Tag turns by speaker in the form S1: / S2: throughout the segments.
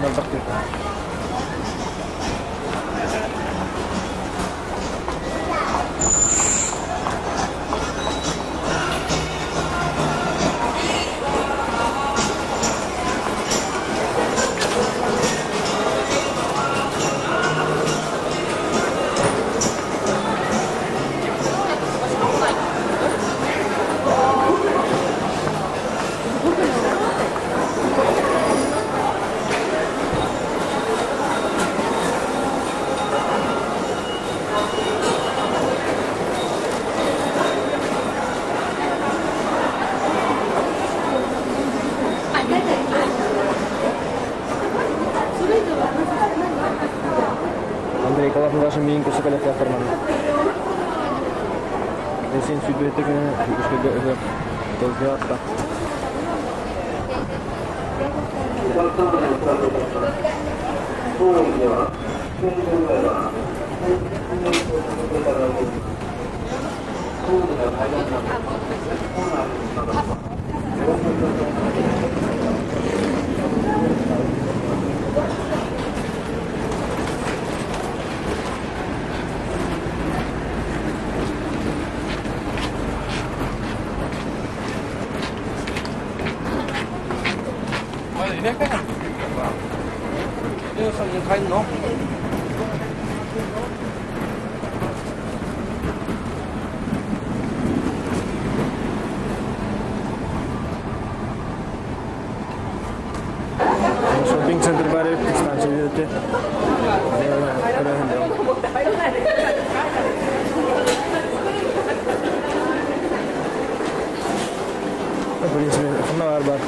S1: Элбэх Андрей Калашников миин көсө кэлэхтээх манна. Син сүүрбэһитэ күнэ үскөлгө өһөр толкуйаатта. Шоппинг-центр баар эбит, станция үөтэ. В принципе, ханна баар баар.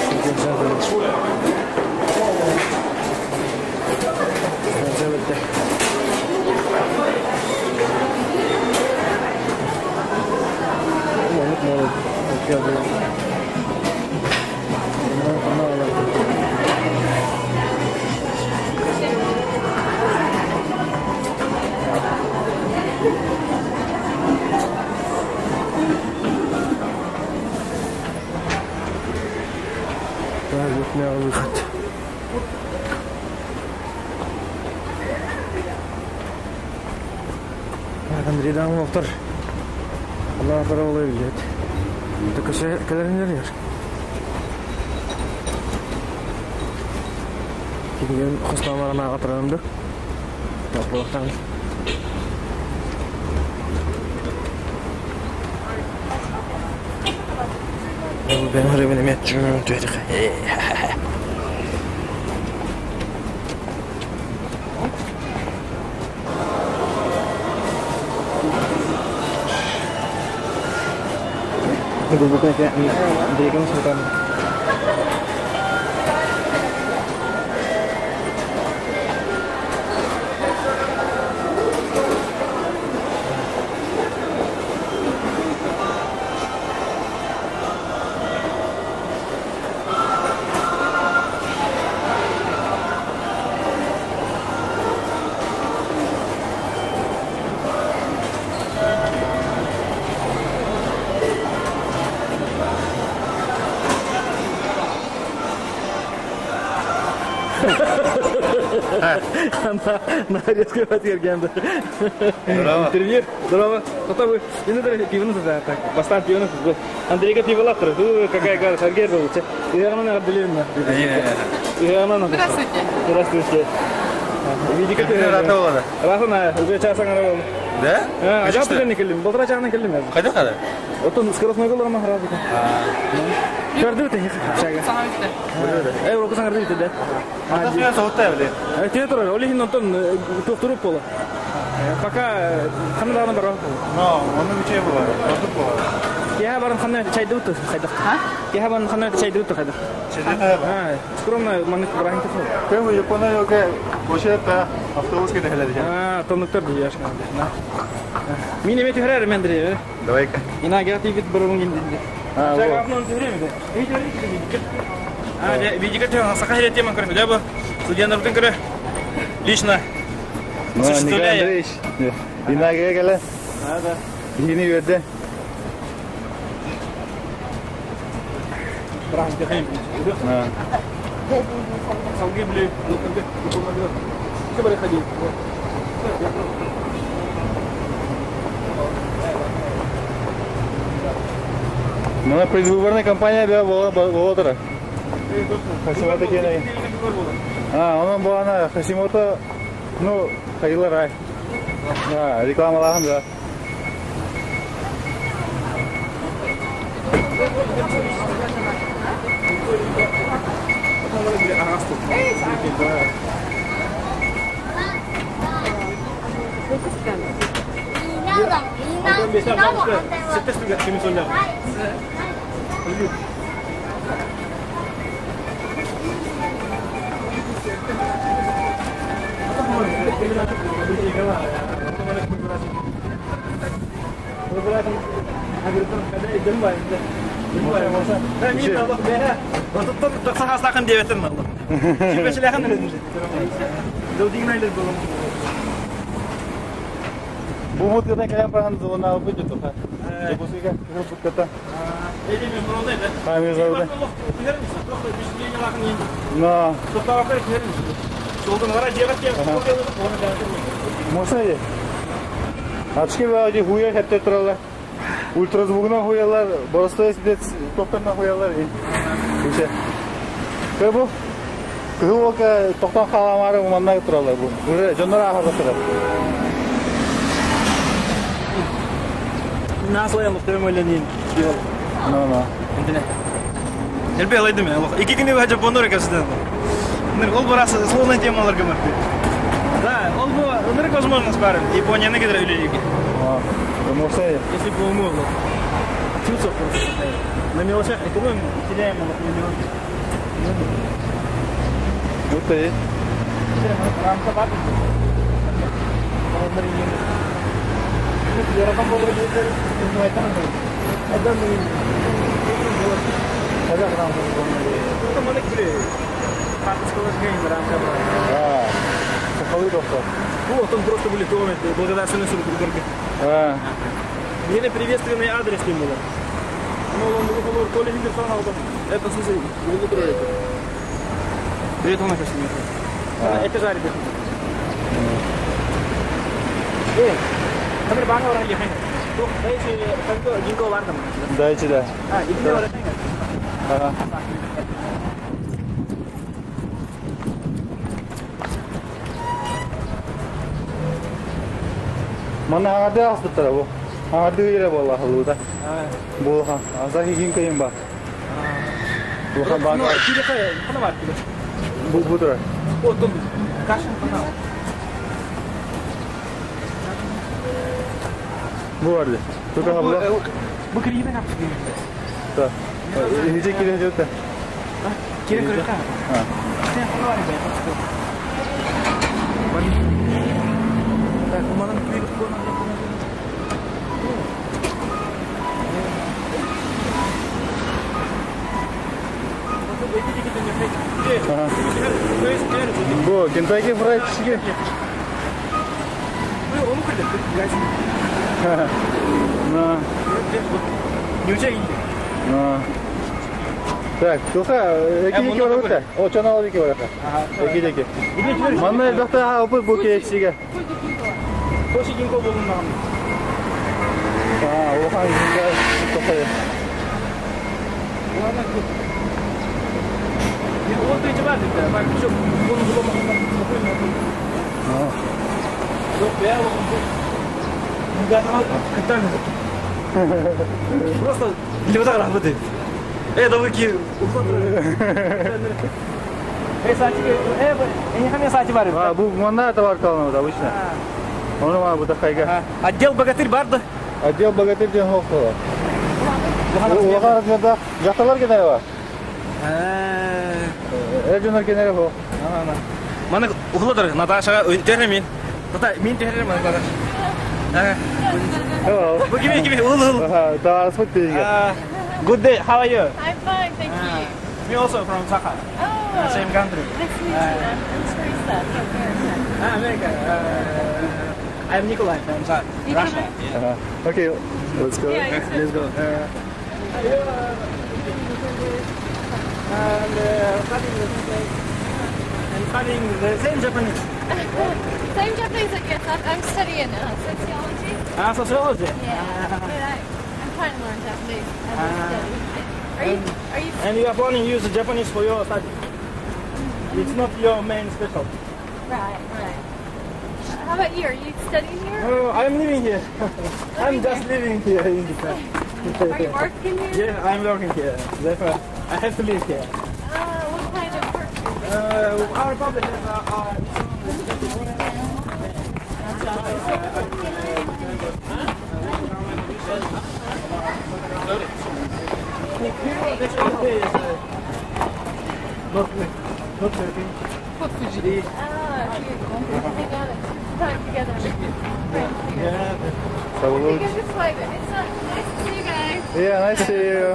S1: Шоппинг-центр. Станция бүттэ. Оннук молодец. Выход. Андрей Дамовтар. Allah para olabilir. Кэлэриннэр Кигин хостамарана атырымды. Тоқлықтан. Ben hırımını metçüm tüydik. Андрейкам султан. На резко потерген.
S2: Здорово.
S1: Интервью. Здорово. Кто вы? Не надо пивну так. Бастан пивну. Андрейка пиволатор. Какая гадость. Аргер был.
S3: Здравствуйте.
S1: Здравствуйте. Видите, как ты?
S2: Рата болады.
S1: Рахына, уже час аңара болды.
S2: Да?
S1: А, жалпы мен келдим. Былтыра жағынан келдим азыр.
S2: Қайда қада?
S1: Отон скоростной голорма харабы. Көрдү бит шага.
S3: Саңа битте.
S1: Эй, року саңар бит да.
S2: Атасымен сауыттай біле.
S1: Театр, олихин онтон тоқтуруп бола. Пока ханна бар.
S2: Но, оның үче болады. Ордук болады.
S1: Я барым ханна чайды уту хайдак.
S3: А?
S1: Я барым ханна чайды уту хайдак.
S2: Чеде қада?
S1: А, скромно маннык брахин тохол.
S2: Кем Япония yoke koşup автобус кете хеле дигән.
S1: А, тонуктар дияш. Мин эме түһәрәр мен дре.
S2: Давай-ка.
S1: Ина гәти бит борун инде.
S2: А,
S1: Шага апнон түһәрәм. А, видика тема саха тема көрө. Дәбе студентлардың көрө. Лично.
S2: Ну, Николай Андреевич. Инага келе.
S1: А, да.
S2: Yeni yerde. Мына предвыборная кампания была была Хасимото кеней. А, онон буана Хасимото, ну, хайылар ай. А, рекламалаһын да. Бу мутката кэлэн баран зонаабыт дьутуха. Дьокуускайга бутката. Но. Можно ли? Ачки вади хуя хэтте туралар. Ультразвугuna хуялар, боростой сидет токтон хуялар. Ише. Кыбы? Кызыл токтон халамары уманна туралар бу. Уже жоннор ахарда турар. Но, но.
S1: Ол барасы сложная темалар гымыр. Да, ол бу ынырык возможность бар. Японияны кедер үлелеге.
S2: Можно
S1: Если бы умел. Чувство просто. На мелочах экономим, теряем на миллион.
S2: Вот и.
S1: Рамка бар.
S2: А, сахалы доктор.
S1: Вот он просто были благодарственный суд друг
S2: А.
S1: Мне приветственный адрес не было. Ну, он был Коля Хиндерсон, это слушай, Привет, он на Это жарит. Э, камер баanga orang lihat. Tuh, saya si kan ginkgo warna.
S2: Дайте, да.
S1: Ah, ini orang.
S2: Ага. Мана аңарды аспыттара бу. Аңарды үйре бола халуда. Бу ха. Азахи гинка им ба. Бу ха бага.
S1: Kiri kayak, mana war kiri?
S2: Бу бу тура.
S1: Oh, tunggu. Kasih kenal.
S2: Бу барды. Тука хабла.
S1: Bu kiri kita apa sih?
S2: Да. Иже кире жөтө.
S1: Kiri kiri kan?
S2: А.
S1: Saya keluar ya. Так, mana kiri
S2: Ага. Бу Кентаки фрайд чикен. На. На. Так, туха, эки эки бар бу. О, чана эки бар. Эки эки. Манна элбэхтэ опы бу KFC-ге. А, улахан гинка тоқой.
S1: Просто для вот так работает. Э, да вы ки. Э, сати, э, не хамя сати бары.
S2: А, бу манна товар калны обычно. Оны ма бу тахайга.
S1: Отдел богатырь барды.
S2: Отдел богатырь ден хоққыла. Улахан размерда жақталар кенері бар. Эр жонор кенері хо.
S1: Мана ухлодор Наташаға төһөр мин. Тата мин төһөр мин Наташа.
S2: Hello.
S1: Бу кими кими ул ул.
S2: Аха, таарыспыт дейге.
S1: Good day. How are you?
S4: I'm fine, thank you.
S1: Me also from Sakha.
S4: Oh,
S1: Same country.
S4: Nice to meet you. I'm Teresa from America.
S1: Ah, America. I'm Nikolai from Russia.
S2: Аха. Окей, let's go.
S4: Yeah, you too.
S1: Let's go. And studying the and studying the same Japanese.
S4: Same Japanese, I guess. I'm studying sociology.
S1: Ah, sociology.
S4: Yeah, but I'm trying to learn Japanese as I study. Are you?
S1: And you are planning to use Japanese for your study. It's not your main special.
S4: Right, right. How about you? Are you studying here?
S1: No, I'm living here. I'm just living here in Japan.
S4: Are you working here?
S1: Yeah, I'm working here. Therefore, I have to live here.
S4: What kind of work?
S1: Our public has Not working.
S4: Ah, you hang out and time together. Friends here.
S1: Yeah.
S4: I think I'm just waving. It's not nice to see you guys.
S2: Yeah, nice to see you.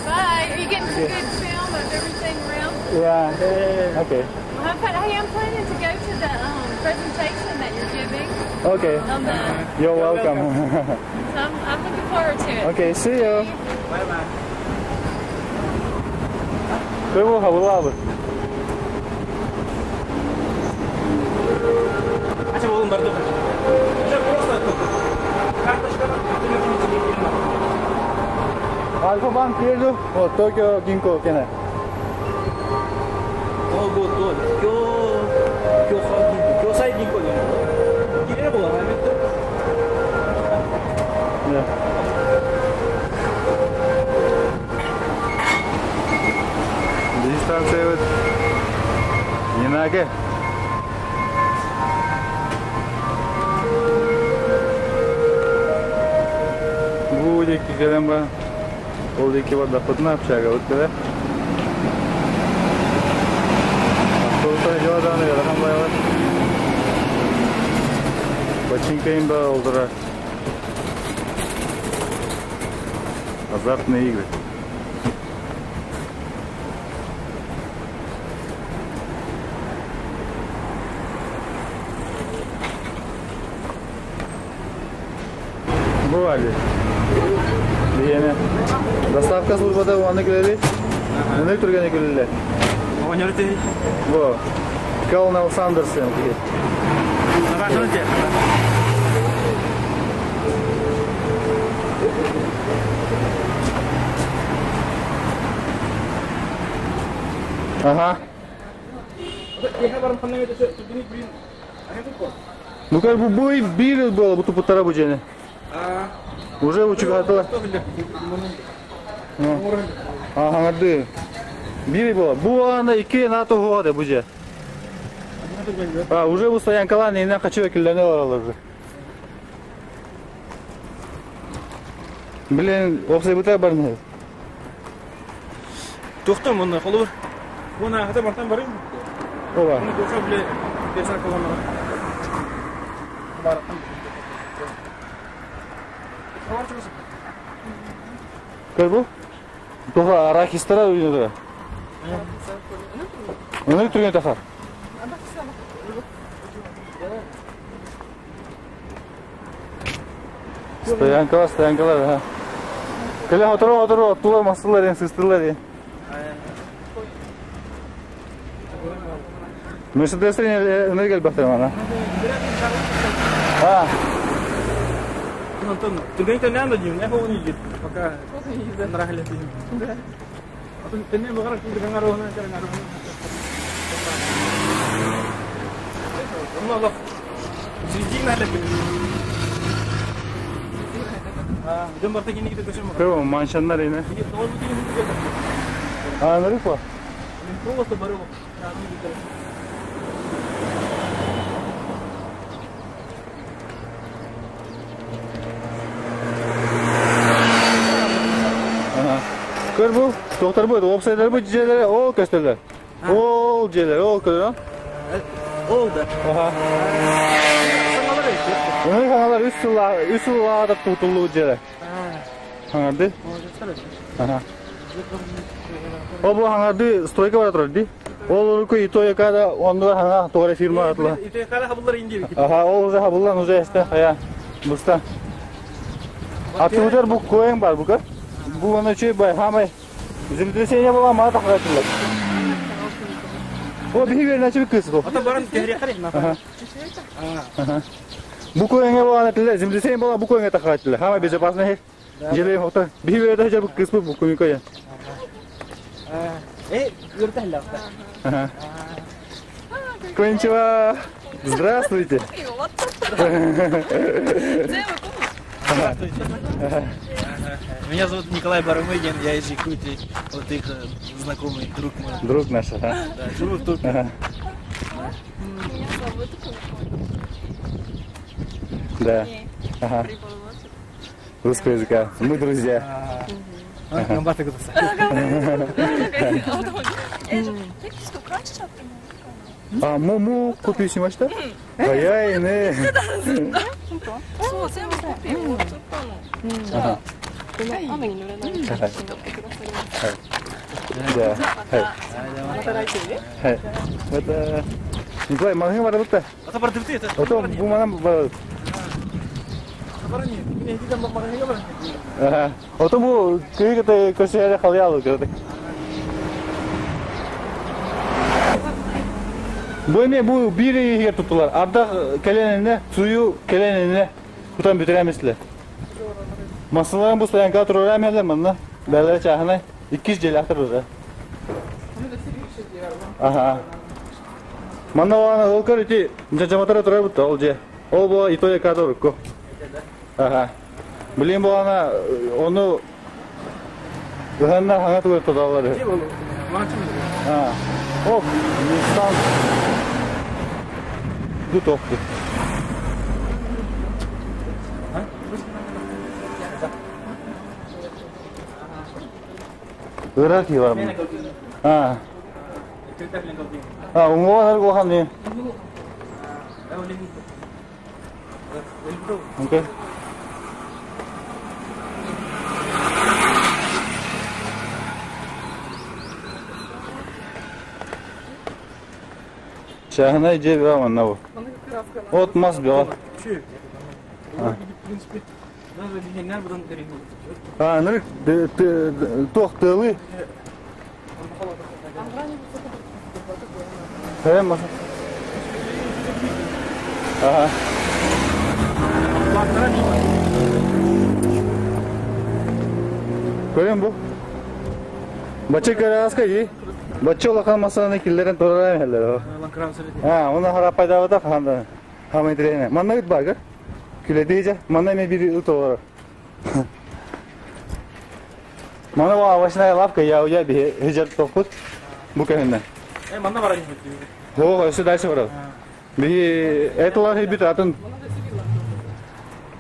S4: Bye. Are you getting some good film of everything around?
S2: Yeah. Okay.
S4: Well, have fun. Hey, I'm planning to go to the presentation that you're giving.
S2: Okay.
S4: On the,
S2: You're welcome.
S4: so I'm looking forward to it.
S2: Okay, see you.
S1: Bye bye.
S2: Kırbu havlu.
S1: Açıp oğlum bardı.
S2: Alfa Bank girdi. O Tokyo Ginko gene. Дистанция Инаге. Бу диэки кэлэн ба ол диэки барда общага вот кэлэ. Автобустар жадааны ярахан байлар. Бачинкайын ба олдура. Азартные игры. Бывали. Диене. Доставка службада оны келели. Оны түргені келели.
S1: Оңырты.
S2: Во. Колонел Сандерсон. Ага. Ну как бы бой били было, будто полтора будение. Уже учугатыла. Ага, арды. Били было. Буана ики на то года буде. А, уже у стоянкаланы и на хочу киллене оралар уже. Блин, опсай бута барны.
S1: Тохтом онна холор. Она хата бартан барым.
S2: Оба.
S1: Оны тоха биле беса колона. Бар.
S2: Как бу? Тоха арахистара үйнөдө. Өнөр түргөн таха. Стоянкалар, стоянкалар, ха. Келе отуру, отуру, оттулар, масылар, эң сыстылар, эң. Мерседестер өнөр келбектер мана. А.
S1: Антон, түргөн не надо, не помню, пока нрахали. Да. А то ты не багара түргөн аруна, түргөн аруна. Allah.
S2: Кого маншаннар ине? А, нарыква? Ага. Көр бу, доктор бу, опсайлар бу жерлер, ол көстөлөр. Ол жерлер, ол көр.
S1: Ол да.
S2: Ага. Өнөр ханалар 3 жыл адап тутулуу жерлер. Хаңарды? Ага. Ол бу хаңарды стройка бара турар ди. Ол уруку итоякада онда хаңа торе фирма атла.
S1: Итоякада хабыллар инди.
S2: Ага, ол уже хабыллан уже эсте хая. Буста. Атыгар бу коен бар бу көр. Бу аны чөй бай хамай. Землетрясение была, мана таххатылар. О, биһи үөрэнээччи кыыс бу.
S1: Ата баран кэһириэххэ
S2: Ага. Бу көҥө буолан этилэр, землетрясение была, бу көҥө таххатылар. Самое безопасное. Дьэлэй хото. Биһи үөрэтэ бу кыыс бу көҥө.
S1: Э, үөрэтэ
S2: Ага. Кончева. Здравствуйте.
S1: Здравствуйте. Меня зовут Николай Барамыгин, я из Якутии. Вот их знакомый друг мой.
S2: Друг наш, ага.
S1: Да, живу в Турции.
S2: Ага.
S4: Меня зовут
S2: Да. Ага. Русского языка. Мы друзья.
S1: 頑張ってください。
S4: え、じゃあテキスト返しちゃってもいいかな。
S2: あ、もう、もうコピーしました早いね。
S4: そう、全部コピー終わっちゃったの。じゃあ、
S3: 雨に濡れないように
S2: はい
S3: 取ってくださいませ。
S2: はい。じゃあ、はい。
S3: また来週ね。
S2: はい。また、Николай, магазин барабыт да.
S1: Ата бар дыбыты это.
S2: Ото бу манан барабыт.
S1: Бар не, не иди там магазин бар.
S2: Ага. Ото бу кыйгыты көсөйө халыялы көрдүк. Бу эме бу бир иһигер туттулар. Ардах келенine, сую келенine кутан бүтүрэмислер. Масаларын бу стоянка турар манна. Бәләр чахына 200 жел актырды. Ага. Манна вана ол ити жаматара турар бутта ол же. Ол бу итоя кадор ко. Ага. Билин бу ана оны Ыһанна хаңа тугар тудалары. А. Оп, Nissan. Ду тоқты. Ырак бар мына. А. А, уңуга улахан не? Окей. Чахна же бе манна бу. От мас бе.
S1: В принципе, даже линейный будан
S2: А, нырык тохтылы. Хэм мас. Ага. Көрем бу. Бачы караска и. Бачы улахан масаны киллерин турарам хеллер. А, оны харапайда бата ханда. Хамын Манна бит бар, Күледейже. Манна мен бир ыт олар. Мана ва овощная лавка, я уя би хижар токут. Бу кәһеннә.
S1: Э, манна бар
S2: О, өсө дальше барат. Би эталар бит атын.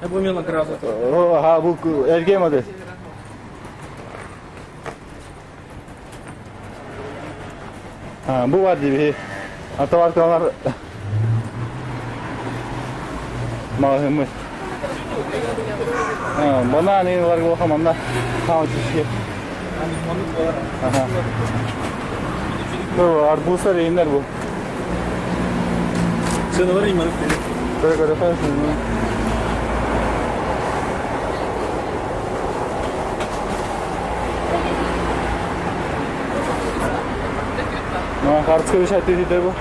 S1: Э, бу мен ланкраза.
S2: О, ха бу эрге модель. А, бу бар диби. Аталар калар. Магымы. А, банан лар го хаманда. Хау чишке. Ага. Бу арбуздар иннер бу.
S1: Сыналар иман.
S2: Көрө көрө көрө. Ну, хартска бишати дите бу.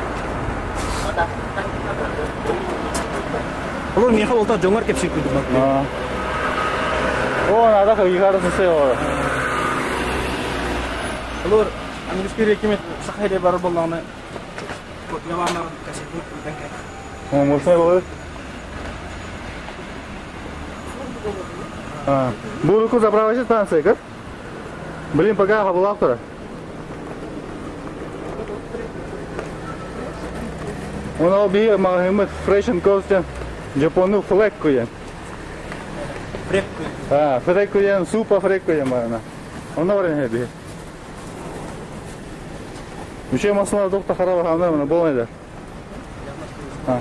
S1: Олар меха олта жоңар кепшик күдүм.
S2: А. О, надо как играть с сео.
S1: Олар английский рекемет сахайде бар болланы. Копияланар касетник дәнкә.
S2: О, можно было. А, Буруку заправочная станция, как? Блин, пока была автора. Он би магазин Fresh and Coast Japoну флеккуен.
S1: Фрекку.
S2: А, флеккуен, супа флеккуен марна. Он время би. Еще масла доктор харава хамна мына болмайды. А.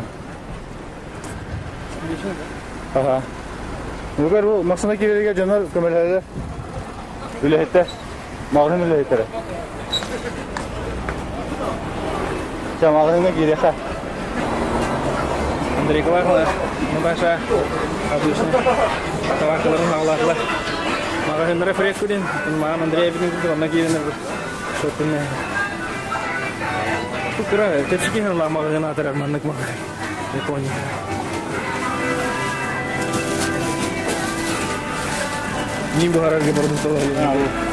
S2: Ага. Бүгөр бу масына киберге жанар көмөлөрдө. Үлэхетте. Магазин үлэхеттер. Жа магазинге киреха.
S1: Андрей Калахова, Наташа, обычно. Табакаларын аллахла. Маҕаһыыннара фреско диэн, маҕан Андрей эбитин курдук онно киирэн шоппинг. Бу кыра чэпчэки сыаналаах маҕаһыын аатырар маннык маҕаһыын. Япония. Мин буһарарга продукталар.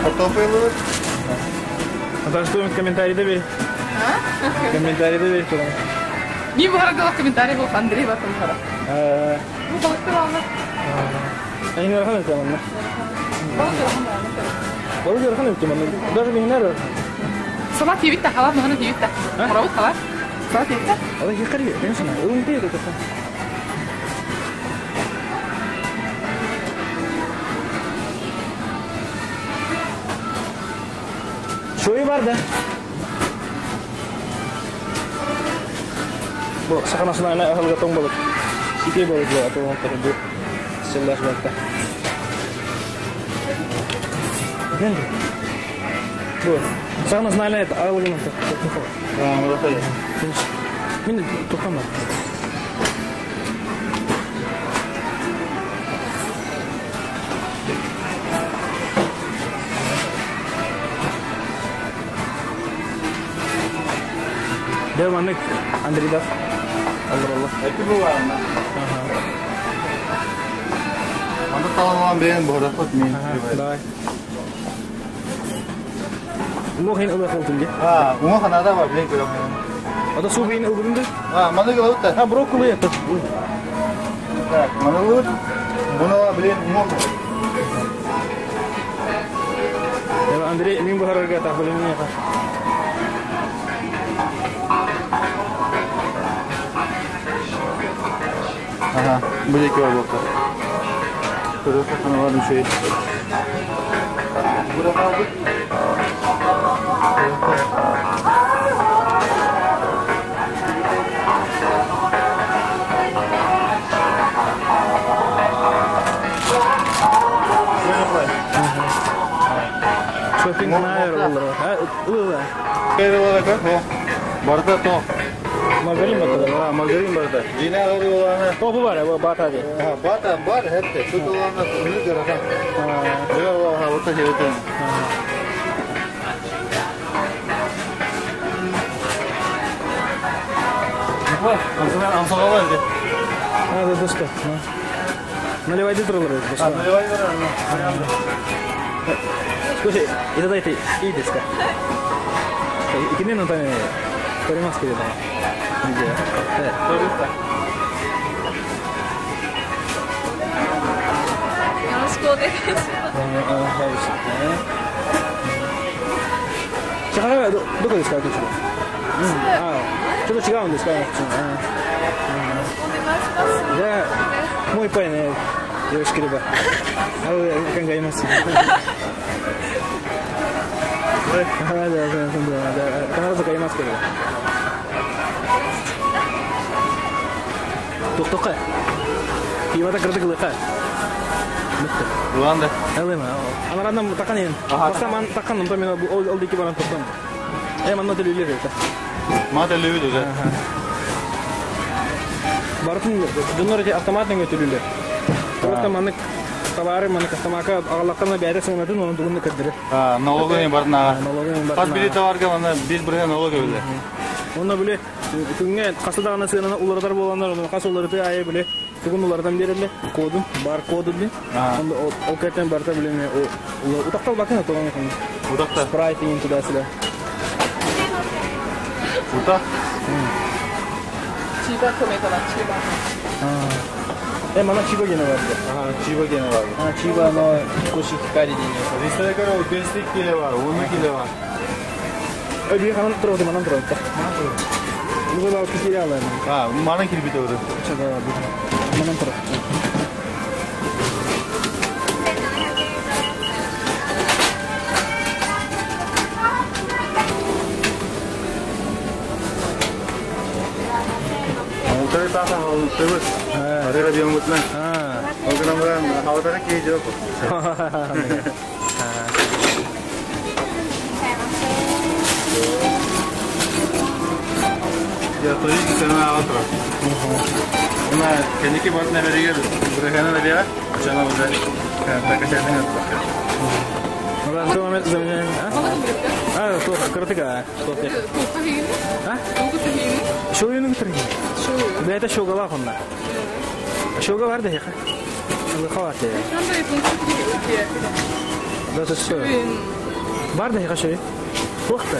S2: Хортуоппуй
S1: А что комментарий да бери. Комментарий да бери туран.
S3: Мин буһарга комментарий был Андрей батым буһара. Бу балыктар ална.
S1: Они ыарахан эбит манна. Балык ыарахан эбит манна. Даже бихинер.
S3: Салат тиибит халат махана тиибит Хоробут халат. Салат тиибит
S1: Ала хикари, конечно. Ылын тиит это. Шоу бар да. Бу саха национальнай аһылыга тоҥ балык. Сикэй балык бу атыланаттар бу сыллаах балыкта. Бу саха национальнай аһылыгын Мин тухама. Дьэ маннык Андрейдах олороллор.
S2: Эти бываем. Анда таланлан бэйэн буһараппыт мин.
S1: Давай. Уҥуох иһин ылыах буолтун дии.
S2: А, уҥуох анаада бар, билен көрөм.
S1: Ото суу иһин ылбытын дуу?
S2: А, маны ылабыт да.
S1: А, брокколи это.
S2: Так, маны ылабыт. Буну билен уҥуох.
S1: Андрей, мин буһарарга так билимне.
S2: Ага, бу диэки бар буолта. Көрүөххэ ханалар үчүгэй. Бу хаалбыт.
S1: Шопинг олорор.
S2: Барда то.
S1: Маргарин барда.
S2: Маргарин барда. Дина олана.
S1: То бу бар, бу бата ди.
S2: Бата бар хетте. Тут олана мүлүк араха. Жер олана ота хетте. Амсагалар ди.
S1: А, да, дошка. Наливайте туралар.
S2: А, наливай туралар.
S1: 少しいただいていいですか。1年のために撮りますけれども。じゃあ、
S2: どうですか。
S4: よろしくお願いします。
S1: 支払いはどこですか、こちら。うん、あ、ちょっと違うんですか、
S4: お願いします。
S1: じゃあ、もう一杯ね、よろしければ。あ、考えます。必ず買いますけど。Тохтока. Пивата кырдык ылыка.
S2: Улан да.
S1: Ылыма. Анараннан такан ен. Баста ман такан, онто мен ол дики баран токтон. Э, манна төлүлөр это.
S2: Ма төлүбүт уже.
S1: Бартын донор эти автоматный төлүлөр. Просто маннык товары маннык автоматка агаллактан бәйрә сыгынатын, оны тугунны кырдыры.
S2: А, налогы барын ага.
S1: Налогы барын.
S2: Хас били товарга мана 1% налог өбүлө.
S1: Онно биле күнгө касыдагына сыгынана улардар боландар, оны кас уларыты айы биле тугун улардан бериле кодун, бар коду дин. Онда ол кертен барта биле утактал бакын тогон кын.
S2: Утакта.
S1: Спрайт деген туда-сюда.
S2: Утак.
S3: Чиба көмек чиба.
S1: Э, мана чиба гене бар.
S2: Ага, чиба гене бар.
S1: А, чиба но коши хикари дене.
S2: Листede көрө 5 кило бар, 10 кило бар.
S1: Э, бир ханан турат, манан турат. Бу да китире алар.
S2: А, манан килбит өрү.
S1: Чага манан турат.
S2: Утары тата алып. Арыга диэн мутна. Ол гынан баран хаватара кии жок. Автоматически сыана ааҕа турар. Уна кэнники барын эбэригэр бырыһыанан эбиэҕэ, оччоно уже качаатын ыттахха.
S1: А, кырытыга. А? Шоуюну кытырги. Бэйэтэ шоугалаах онно. Шоуга бар да хеха. Лыхавате. Да, это что? Бар да хеха шоу. Туохта?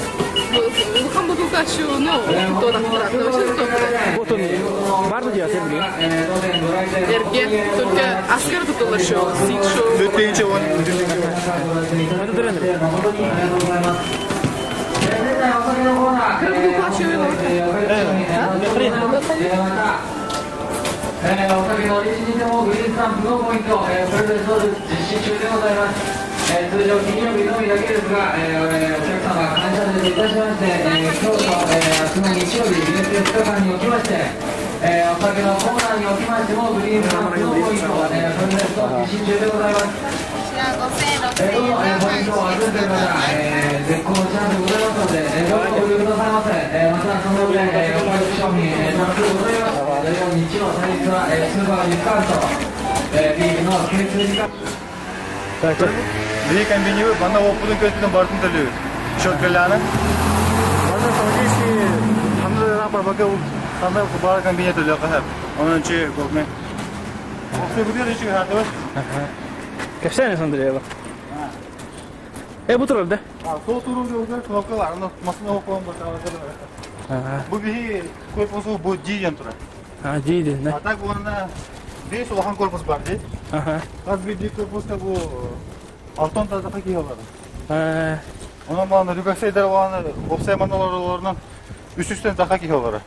S3: Улахан бутылка шоуну
S1: Вот он. Бар да диятер билин.
S3: Эрге, только аскар тутулар шоу, сик шоу.
S2: Бүттейінше он.
S1: Это дөренер.
S3: Кыра бутылка шоу.
S5: お酒の一日でもグリーンスタンプのポイント、プレゼント実施中でございます。通常金曜日のみだけですが、お客様感謝といたしまして、今日と、明日の日曜日、限定2日間におきまして、お酒のコーナーにおきましてもグリーンスタンプのポイント、プレゼント実施中でございます。どうぞ、ポイントを集めている方、絶好のチャンスでございますので、どうぞご利用くださいませ。またその上、お買い得商品、多数ございます。土曜日曜祭日は、スーパーディスカウント、ビールの流通時間。
S2: Биһи комбинибы манна оппутун көспүтүн бартын төлүүр. Счет көлләне. Манна автоматически ханна барбака ханна бар комбинет төлөө кахап. Onun için korkmayın. Oksa bu diyor için hadi.
S1: Кэпсээн Андреева. Э, бу турар да?
S2: Сол туру жолда кнопкалар, аны масына окуган бар. Бу биһи корпусу бу дигән тура.
S1: А, дейді, да.
S2: А так онна 5 улахан корпус бар ди. Хас бир корпуста бу алтон тазака кийалар. Онон баланы рюкаксайдар баланы опсай маналар үс үстен тақа кийалар.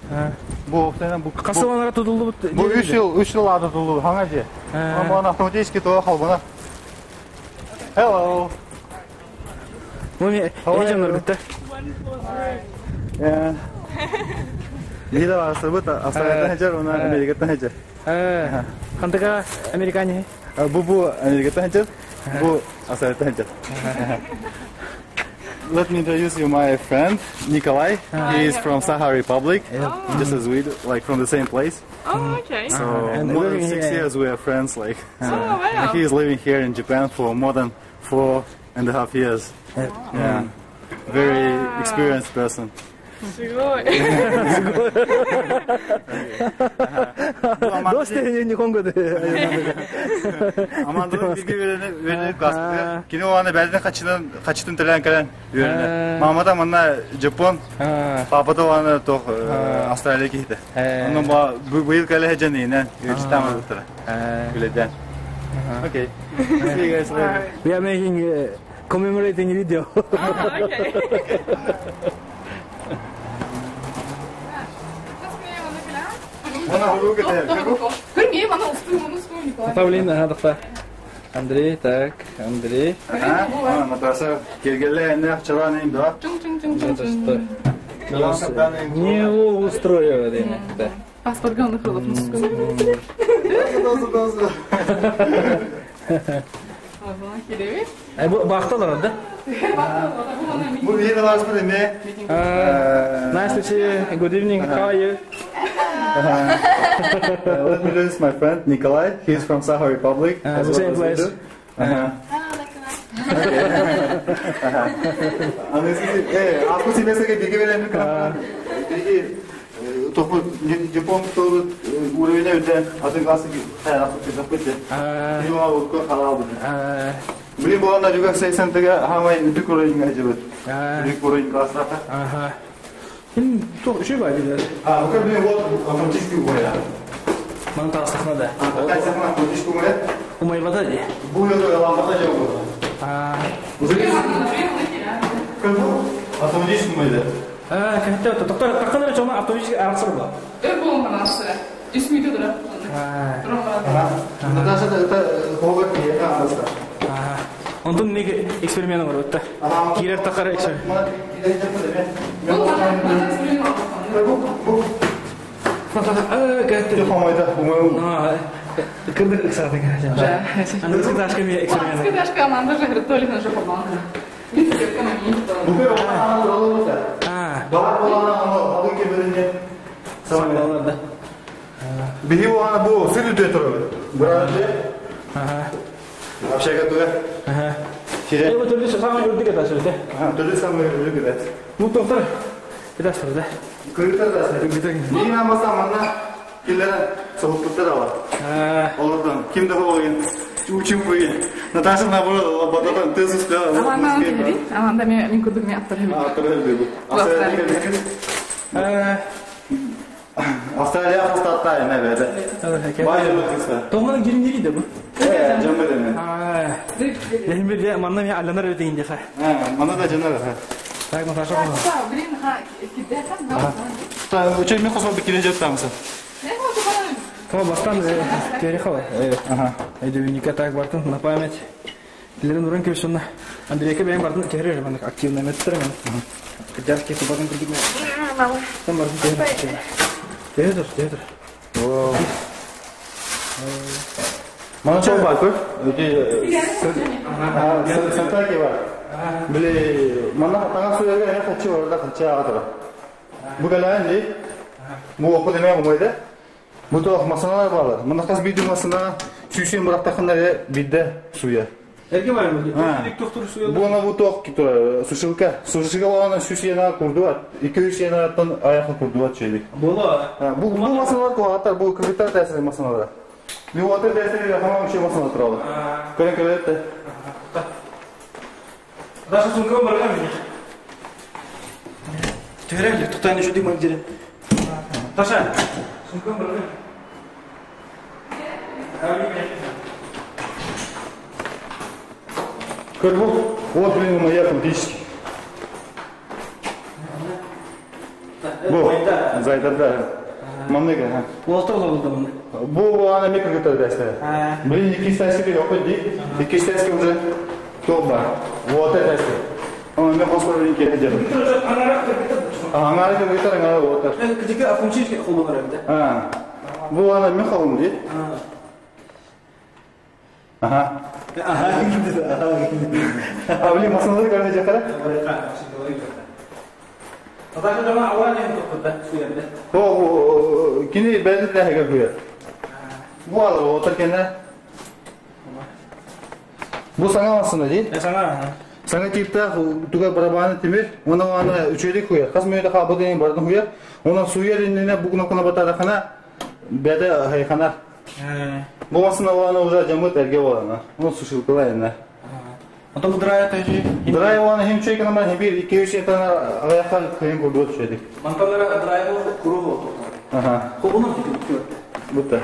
S2: Бу опсайдан бу
S1: Касыланара тудулду
S2: бу 3 жыл 3 жыл ады тулу хаңа же. Онон баланы автоматически тоа халбана. Hello.
S1: Муми, эжемнер битте.
S2: Yeah. Лида асыбыт Австралиядан хажар, она Америкаттан хажар.
S1: Хантыка американе.
S2: Бу бу Америкаттан хажар, бу Австралиядан хажар. Let me introduce you my friend Nikolai. He is from Saha Republic, just as we do, like from the same place.
S3: Oh, okay.
S2: So
S1: And
S2: more than
S1: living
S2: 6
S1: here.
S2: years we are friends. Like,
S3: Oh, wow.
S2: and he is living here in Japan for more than 4.5 years. Yeah, very experienced person.
S3: すごい。
S1: どうして日本語で
S2: Амандылык бирге үйреніп касты. Кино аны бәрден қачытын қачытын төлән кәлән үйреніп. Мамада мына Жапон, папада аны тох Австралия кейді. Оның ба быйыл кәлә жәнейінен үйреніп бұттыра. Күледен. Окей. See you guys later.
S1: We are making a commemorating video.
S3: Oh, okay.
S2: Мына хуру кетер.
S3: Көрмейм, ана устуым, аны устуым, Николай.
S1: Павлин, ага, Андрей, так, Андрей.
S2: Ага, матраса келгеле эне акчалар нейм да.
S3: Чың, чың, чың, чың, чың.
S1: Не устроил, да.
S3: Паспорт главных родов.
S1: Бу бахталар, да?
S2: Бу бир лазмы деме.
S1: Nice to see you. Good evening. How are you?
S2: Let me introduce my friend Nikolai. He's from Saha Republic.
S1: The
S2: as well
S1: same
S2: as we
S1: place.
S2: do. Аны аспы семестерге биге беремин биги топу Япон тору уровень өтө атын классы хаяр кетти. Бима урко халал бу. Блин боланда жүгө 80-теге хамай үдүк уровеньге жибет. Үдүк уровень класста.
S1: Ага. Ким то үші бар дейді.
S2: А, ну блин вот автоматический умая.
S1: Мана тағыстықна да.
S2: Такая сахна автоматический умая.
S1: Умайбада ди.
S2: Бу жолу лампата жок болду. Как бу? Автоматический умайда.
S1: А, кәтте тоқтар таққандар чома автоматически арақсыр ба.
S3: Өр болон канасы. Үсмүйдө тура.
S2: Ага. Наташа это хогар киета андаса.
S1: Онтон неге эксперимент бар өтті. Кирер тақар эксперимент.
S2: Мына Бу бу
S1: Кәтте.
S2: хамайда умай.
S1: Кырдык саатың. Аны кыташка ми эксперимент.
S3: Кыташка аманда же Толик на жопу банка.
S2: Бу бер
S1: А,
S2: Бала болана аны алып келбединде.
S1: Саҥалар да.
S2: Биһи буолана бу сыр үтүө турабыт. Быраады. Общага туга. Сире.
S1: Бу төрдүс самай үрдүк этаж эбит.
S2: Төрдүс самай үрдүк этаж.
S1: Бу тоқтар этаж да.
S2: Кыргыттар да. Биһи намаса манна киллэрэн соһуппуттар ала. Олордон ким да буолугун учим буйын. Наташа наоборот бататан тысыска.
S3: Аманда Аманда мен курдук мен аттар хебит.
S2: Аттар хебит. Австралия хастатта эме бәді. Бай жамы кыса.
S1: Тоңның жирин де бу.
S2: Э, жамы деме.
S1: Лехим бир манна мен алланар өтейин деха.
S2: Манна да жанар.
S1: Так, Наташа.
S3: Блин, ха, киде ха.
S2: Та, учей мен қосма бикине жаттамысы.
S1: Тоа бастан терехала. Ага. Эдүника так бартын на память. Лерен уран кебишунна. Андрейка бәйм бартын терер мен активно меттер мен. Кыджарский тубатын кырдык мен. Там бартын терер. Терер, терер.
S2: О. Мана чоң бар көр. Өте сантаки бар. Биле мана таңа суярга эне хачы бар да хачы ага тура. Бу галан ди. Бу оқу деме гомойда. Бу тоқ масаналар бар. Мына каз бидү масана сүйсен бирактакындар бидде суя.
S1: Эрге бар ми? Тик суя.
S2: Бу ана бу тоқ тура сушилка. Сушилка болгондон сүйсен курду бар. 200 янаттан аякка курду бар чөйдик.
S1: Боло.
S2: Бу бу масаналар куаттар, бу кыргыттар тәсир масаналар. Бу отыр тәсир хамам чөй масаналар туралы. Көрөн көрөт.
S1: Даша сумка бар ми? Төрәле, туктайны шүдик маңжире. Таша, сумка бар ми?
S2: Көр бу, вот блин, моя фактически. Бу, зайдарда. Мамныга,
S1: Уолтер болду мында.
S2: Бу ана микро көтөрдө дәстә. Блин, iki стайский yok ди. Iki стайский уже тоба. Вот это дәстә. Аны мен косор белән килә Аңара кыргыттар, аңара вот.
S1: Кыжыка акумчи колонор эбде.
S2: А. Бу ана мен холум ди. Ага.
S1: Ага.
S2: А блин, масаналар көрүнө жакара.
S1: Наташа жана ауа не токтотта суярда.
S2: О, кини бәлде дә көя. Бу ал отыр кене. Бу саңа масына ди.
S1: Саңа.
S2: Саңа типта туга барабаны тимир, оны аны үчөйдик хуя. Кас мөйдө хабы деген бардын хуя. Онан суяр инне бу кнопканы батара хана бәдә хайхана. Бу масына аны уже жамыт эрге болана. Оны сушилкала эне.
S1: Ата бу драя тажи.
S2: Драй оны хем чөйкена мен бир 2-3 этана аякка кыйын курду чөйдик.
S1: Манталара драя бу куру болду.
S2: Ага.
S1: Кобунун типи.
S2: Бутта.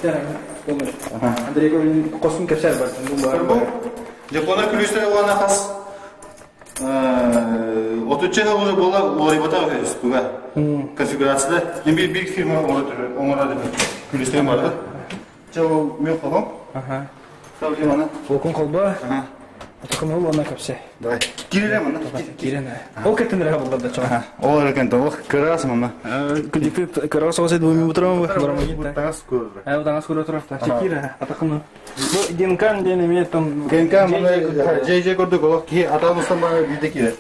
S1: Терен. Андрей костюм кепсер бар.
S2: Бу Жапона күлүстер оған хас. Отучча уже бола уларыбата туга. Конфигурацияда эми бир бир фирма оңорады. Күлүстер барды. Жау мен колом.
S1: Ага.
S2: Сабли мана.
S1: Окун колба.
S2: Ага.
S1: Атакын ол ана кепсе.
S2: Давай. Кире мана.
S1: Кирен. Ол кеттен булдар да чоң.
S2: Ол эркен толук кырас мана.
S1: Күдикти кырас осет бу ми бутрам бу.
S2: Тагас көрөр.
S1: Ай тагас көрө турар. Чекира атакын. Бу генкан ден эме там.
S2: Генкан мана JJ көрдүк олох ки атабыздан бана бирде кире.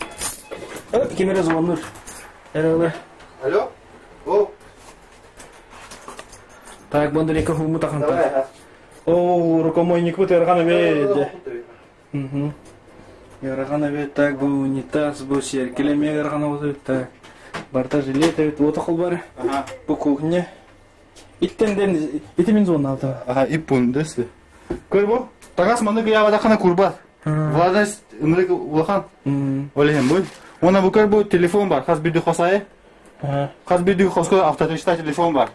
S1: Кемере звонур. Эреле.
S2: Алло. О.
S1: Так, бондарика хуму тахан. О, рукомойник бу терган эбе. Угу. Яраган эбе так бу унитаз бу серкелеме яраган бу так. Барта жилет эбит ота кол бар.
S2: Ага.
S1: Бу кухня. Иттен итимин зона алты.
S2: Ага, иппун десе. Көр бу. Тагас маны кыябада кана курба. Владас ынрык улахан. Олехем бу. Она бу көр бу телефон бар. Хас бирди хосай. Хас бирди хоско автоточта телефон бар.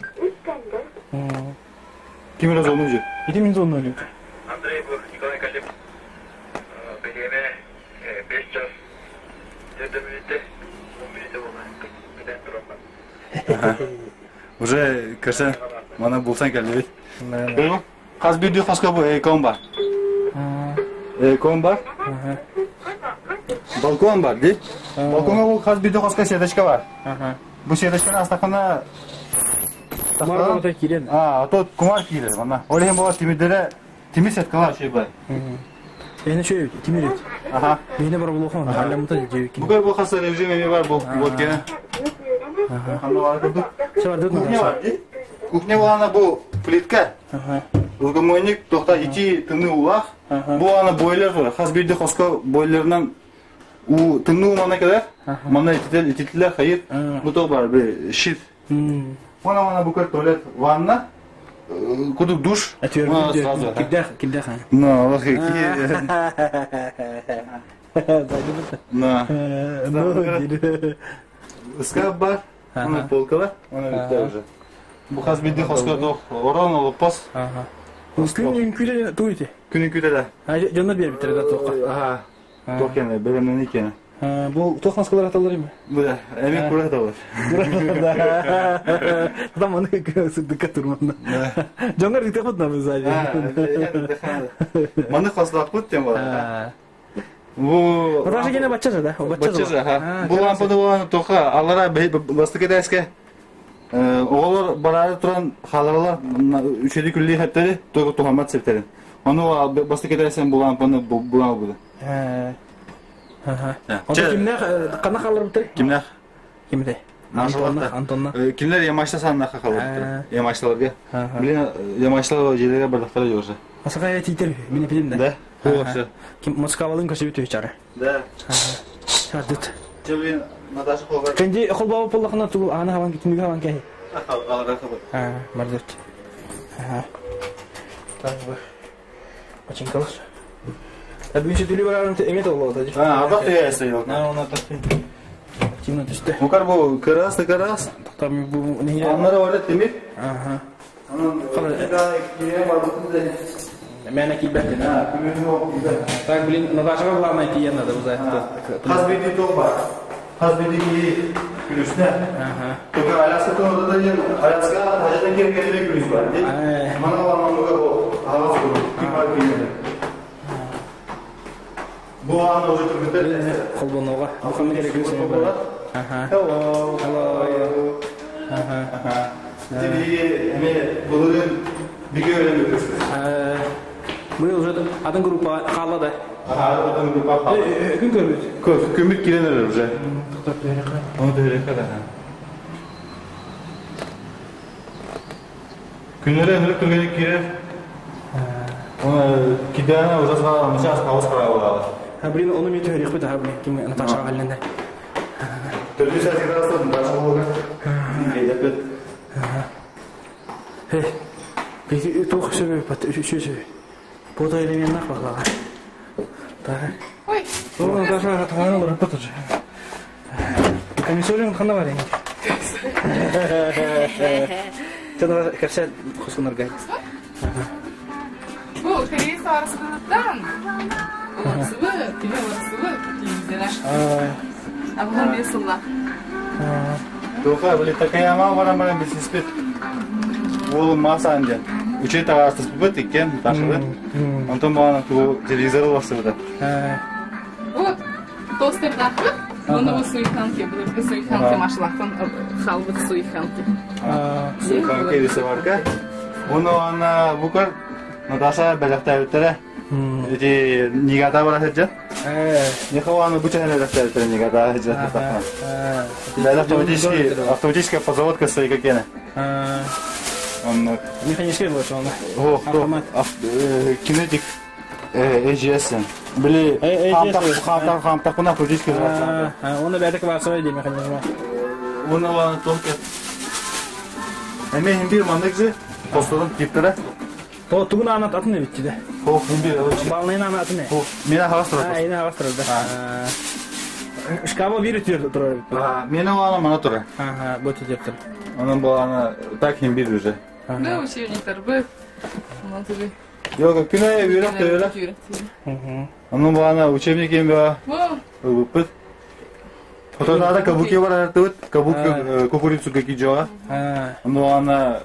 S2: Ким эле зону же?
S1: Итимин зона эле.
S5: Андрей бу Николай Калип. Билеме 5 час. 4 минутте 10 минутте болду. Күтөн турам.
S2: Уже кырса мана булсан келди. Көр бу. Хас бирди хоско бу экон бар. Экон бар. Балкон бар, ди. Балконга бу хас бирди хоско сеточка бар.
S1: Ага.
S2: Бу сеточканы астакана
S1: Кумар болот кирен.
S2: А, то кумар кире, мана. Олехем була тимирдере тимир сеткалар şey бар.
S1: Эне чөй тимир.
S2: Ага.
S1: Мени бар булухан. Алламыта жеби.
S2: Бу көр бу хаса режим эми бар бу. Вот кене. Кухня бар дии. Кухня буолана бу плитка. Рукомойник тохта ити тымныы уулаах. Бу ана бойлер турар. Хас биирдии хоско бойлерынан уу тымныы уу манна кэлэр. Манна итител ититилэр хайыр. Бу то бар бир щит. Уонна манна бу туалет ванна кудук душ.
S1: Кирдээх кирдээх.
S2: Ну, вот На. Ыскаап бар, оны полкалар, оны бүтті уже. Бу хас биирдии хоско туох орон олоппос.
S1: Күн үҥкүүлэ тугуй ити?
S2: Күн үҥкүүтэ
S1: Дьоннор биэрбиттэрэ да туохха?
S2: Аха. Туох кэнэ, бэлэмнэнии кэнэ.
S1: Бу туох наскалар аталлар ими?
S2: Бу да, эми кура аталлар.
S1: Там аны сырдыкка турманна. Дьоҥҥор ыытыахпыт на сзади.
S2: Маны хослааппыт тем бар. Бу
S1: Наташа гене бачча да?
S2: Бачча аха. Бу лампаны буолан тоха аллара бастакы этээскэ оҕолор бараары туран хааларалар үчүгэй күллүү хэптэри только туһаммат сиртерин. Ону бастакы этээстэн бу лампаны булан ылбыта.
S1: Онто кимнээх ханна хаалларбыттар?
S2: Кимнээх?
S1: Кимтэй? Антонна, Антонна.
S2: Кинилэр Ямашта саннаха хаалбыттар. Ямашталарга. Блин, Ямашталар дьиэлэргэ бардахтара дьоҕуса.
S1: Асакая тиитер мин эпидем да.
S2: Да. Хуоса.
S1: Ким Москвалын көсүбүт үчары.
S2: Да.
S1: Сардыт.
S2: Блин, Наташа холбар.
S1: Кенди холбоо боллахына тулу аана хаван түнүгү хаван кэһи.
S2: Алара хабар.
S1: Аа, бардыт. Аха. Так бу. Бачинкалар. Бүгүн сүтүлү барарын эмет оллоото.
S2: А, ардах тыйа yok.
S1: На, она так. Тимна түстэ.
S2: Мукар бу кырас да кырас.
S1: Там бу не
S2: Аннары бар темир.
S1: Аха.
S2: Анан
S1: Мээнэ киирбэт. Так, блин, Наташаға главное тиийэн надо узнать.
S2: Хас биирдии туох бар. Хас биирдии киһи күлүсүнэ. Только Аляска туһунан диэн Аляска хажата киэр күлүс бар. Мана ламануга бу аҕас курдук ким бар киирдэ. Бу аана уже түргүтэр.
S1: Холбонуга. Бу ханна керек күлүс бар. Аха.
S2: Hello.
S1: Hello. Аха.
S2: Тебе эме былырын биге өлөмү көстө.
S1: Мы уже атын группа хаалла да.
S2: Аха, атын группа хаалла.
S1: Күн көрбүт.
S2: Көп, көмүт кирен эрэр уже.
S1: Токтоп бере
S2: Оны бере да. Күннere өнүрүк түргенек кирер. Оны кидана уже сага мыша хаус кара болалы.
S1: А блин, оны мен төрек бит, а блин, ким Наташа галленде.
S2: Төрдү сәсигә Наташа болга. Эдепет.
S1: Хе. Биги тух сөбө пат үчү сөбө. Бода элемен нах баклага. Так.
S3: Ой.
S1: О, Наташа хатган олар пат уже. Комиссорин хана бар инде. Чана кәрсә хускунарга.
S3: Бу Корея сарысыдан. Уларсыбы, тиге уларсыбы, тиздера. А бу мен сылла.
S2: Тоха, блин, такая мама баран баран билсиспит. Ол маса анде. Учет агастыс бит иккен, ташыбыт. Онтон бағана ту телевизор басыбыт.
S3: Вот тостердахы. Бұны bu суйханки, бұны суйханки машлахтан халбыт суйханки.
S2: Суйханки рисоварка. Оны ана букар Наташа бәләктәбиттере. Эти нигата бар хәҗә. Нихуа бу чәһәлә бәләктәбиттере нигата хәҗә. Да, автоматически, автоматическая позаводка своей какена. Он
S1: механический больше он.
S2: О,
S1: Автомат.
S2: Кинетик AGS. Били хамтак хамтак куна автоматический заводка.
S1: Оны бәтек барсай ди механизм.
S2: Оны ладно только. Эме химбир мандыкзы постодон типтера.
S1: То тугун анат атын битти да.
S2: Хо химбир.
S1: Балнын аны атын.
S2: Хо мена хагас турат.
S1: А, эне хагас турат да. Шкафа бир түр турар.
S2: Мена ана мана тура.
S1: Ага, бу түр тур.
S2: Анан бу ана так химбир уже.
S3: Да, учебниктер бу. Онан тугу.
S2: Yok, күнә үйрәк тәвелә. Анан бу ана учебник эм ба. Ылыппыт. Фотода кабуки бар артыбыт, кабуки кукурицу каки жога. Анан ана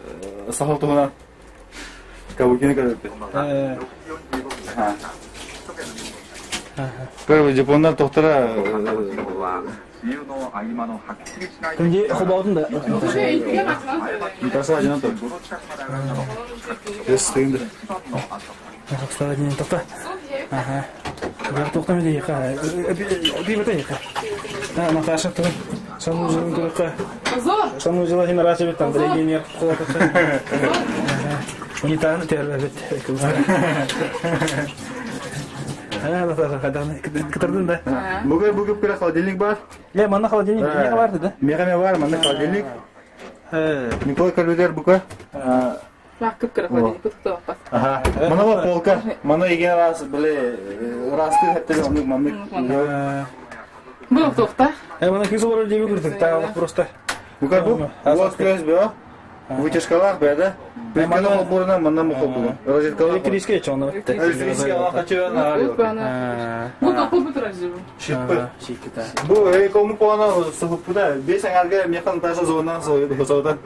S2: сахал тугунан кабукини көрөппүт. Первый япондар тохтара
S1: Күнде хобаудын да.
S2: Наташа один то. Yes, тегинде.
S1: Кстати, тохта. Ага. Бірақ тоқтамайды екі. Бейбіт екі. Наташа тұр. Санузелын көрөххө.
S3: Позор!
S1: Санузела хин араас эбит Андрей Генер холотоса. Унитазын тербебит. Кытырдын да.
S2: Бүгүн бүгүн кыра холодильник бар.
S1: Ле, манна холодильник не бар да?
S2: Мега бар, манна холодильник. Николай Калюдер бука.
S3: Бак кып-кыра холодильник кытыктабаппат.
S2: Ага. Мана бар полка. Мана иген раз биле расты хәтта онны манны.
S3: Бу тохта.
S1: Мана кыз олар диби күрдүк. Та просто.
S2: Бука бу. Вот көз бе. Вытяжкалар бәдә. Плитканы холбурына манна му холбурына. Розеткалар.
S1: Электрический чоны.
S2: Электрический алакачы на.
S3: Бу тоху бу турар жибу.
S2: Шиппы. Бу кому кона сухупуда. Бес аңарга механ таша зона зода.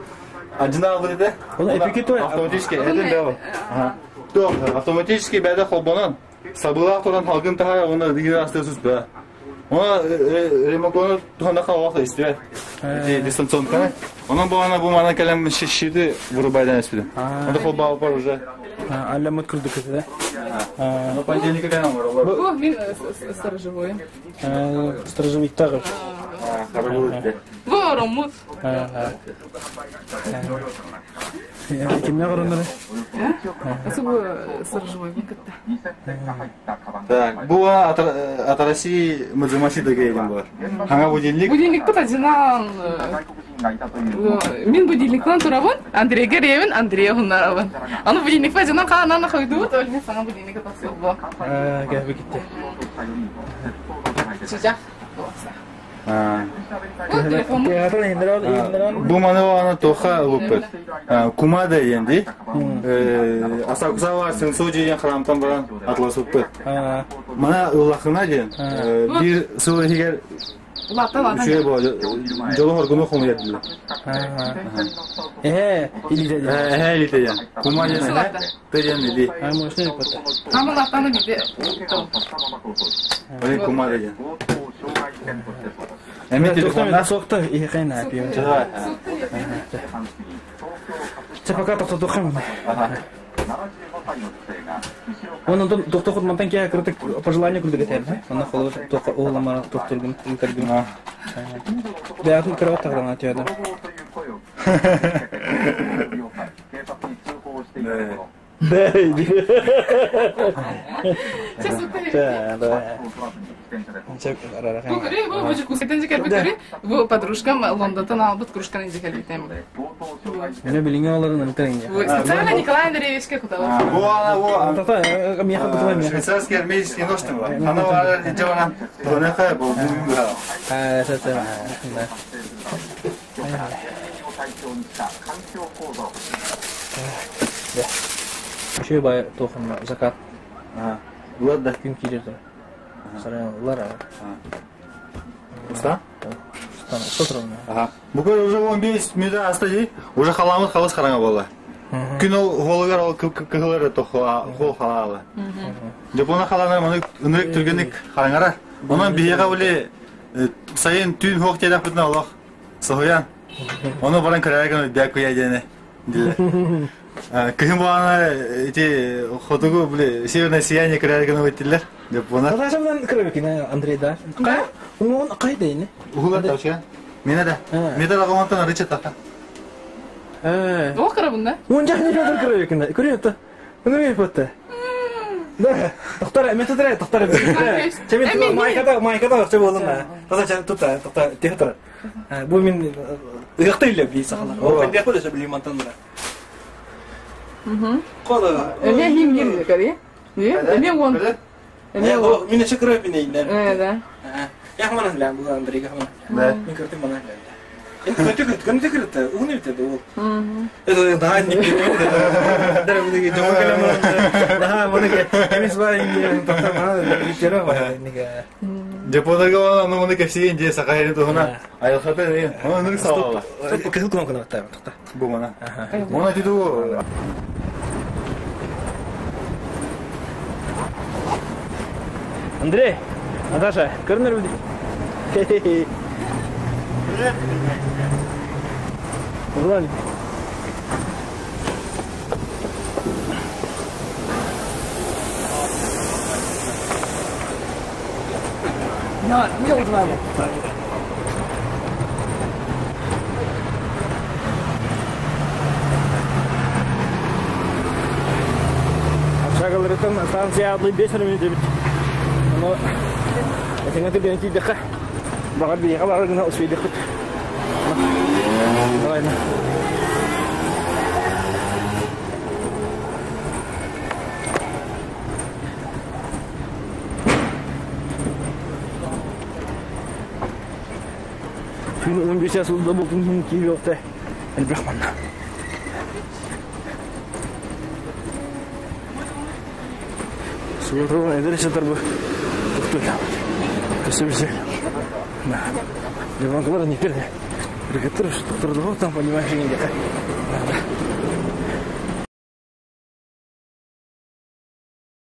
S2: Ажина алды.
S1: Оны эпики той.
S2: Автоматически это бәва. Ага. То автоматически бәдә холбонан. Сабыла туран халгын таха оны дигән асты сүз бә. Она ремонтланы туханда халвакы исте. Эти дистанционка. Onun bu ana bu mana kalem şişirdi вырубайдан эспиди. Онда холба бар уже.
S1: Алламыт күрдүк да.
S2: Ну понедельника кайнам бар.
S3: Бу мин сторожевой.
S1: Сторожевик тагы.
S3: Бу ромут.
S1: Кимне караңдар?
S3: Осы бу сторожевой бу кытта.
S2: Так, бу от России мазымаси дагейден бар. Хаңа будильник.
S3: Будильник бут ажынан. Мин будильниктан турабын, Андрейге ребин, Андрей хунарабын. Аны будильник ажынан канана койдубут, ол мен саңа будильник тасып бу.
S1: Кәбе китте.
S3: Чижак. Бу телефон.
S2: Бу маны ана тоха лупер. Кума да енди. Асакусава сенсоджи ден храмтан баран атлас уппет. Мана ыллахына ден. Бир сыл хигер
S3: Лата лата.
S2: Үшө бо жолу хоргуну хому едиле.
S1: Илите.
S2: Илите ден. Кума ден. Тежен или.
S1: А может не пата.
S3: Ама латаны биде.
S2: Ой кума ден. Эми телефонда
S1: сокта и хайна пием. Це пока тоқтату Он доктор хот мантан кия кыртык пожелание күрдүк этем. Онна холо тока оламара доктор гүн интергүн. Бәятын кровать тагдан атыяды. Да. Да, да.
S3: Бу көрө, бу бу кускетен жекер бу Бу подружкам Лондонтан албыт кружканы жекер битем.
S1: Мене билиңе аларын ылтырың.
S3: Бу специально Николай Андреевичке куталар.
S2: Бу ана бу.
S1: Тата, меха кутала меха.
S2: Швейцарский армейский нож там. Ана бар жабана. Тонаха бу бу.
S1: А, это. Еще бай тохын закат.
S2: Ладно.
S1: Күн кирерді. Сарайлар.
S2: Уста?
S1: Уста тұрмын.
S2: Ага. Бүгін уже 15 минут асты уже халамыт халыс қараңа болды. Күн ол холыгар ол кыгылар тохла хол халалы. Жапона халанар маны ынырык түргенник хараңара. Онан бияга биле сайын түн хок тедак бүтүн Аллах. Соһуян. Оны баран көрәген дәк куя дене. Кыһын буана эти хотугу биле северное сияние көрәген өттилер. Жапона.
S1: Наташадан көрөбекин Андрей да. Кай? Он кайда эне?
S2: Ухулар тавшан. Мене да. Мене да гомонтан рычат таха.
S3: О, карабында.
S1: Он жак не көрөбекин. Көрөт. Уну фото. Да, доктор, мен тутра, доктор. Чемен майкада, майкада акча болдум да. Таза тута, доктор, театр. Бу мен ыякта эле би сахалар. О, кандай кылып билим мантан да. Кода.
S3: Эме хим хим кари. Эме вон. Эме вон.
S1: Мен чакырып бинейин.
S3: Да.
S1: Яхман билем бу Андрей яхман.
S2: Да.
S1: Мен көрдүм мана. Көтө көтө көтө көтө уну битеди ол. Это да не Да бу деги жок эле Да, муну эмес бар инде токтор мана битере го неге.
S2: Жапонага аны муну кепсиген же сакайрын туһуна. Айылхата деген. Аны нурк сабала.
S1: Кызыл кнопканы баттайм токто.
S2: Бу мана. Мона титу.
S1: Андрей, Наташа, көрүнөр билди. Улан. На, не узнали. Станцияларыттан станция атлыы 5 эрэ мүнүүтэ эбит. Ону этэҥҥэ түргэнник тиийдэххэ, баҕар биһиэхэ баҕар гына успейдыхпыт. Давай, на. Түүн 11 час ылда бултун күн киириэхтэ элбэх манна. Суотугун эдэр сытар бу туктуйдаабыт. Көсө билсе. Деванкалар не перде. Регаттыр, там, понимаешь, не где.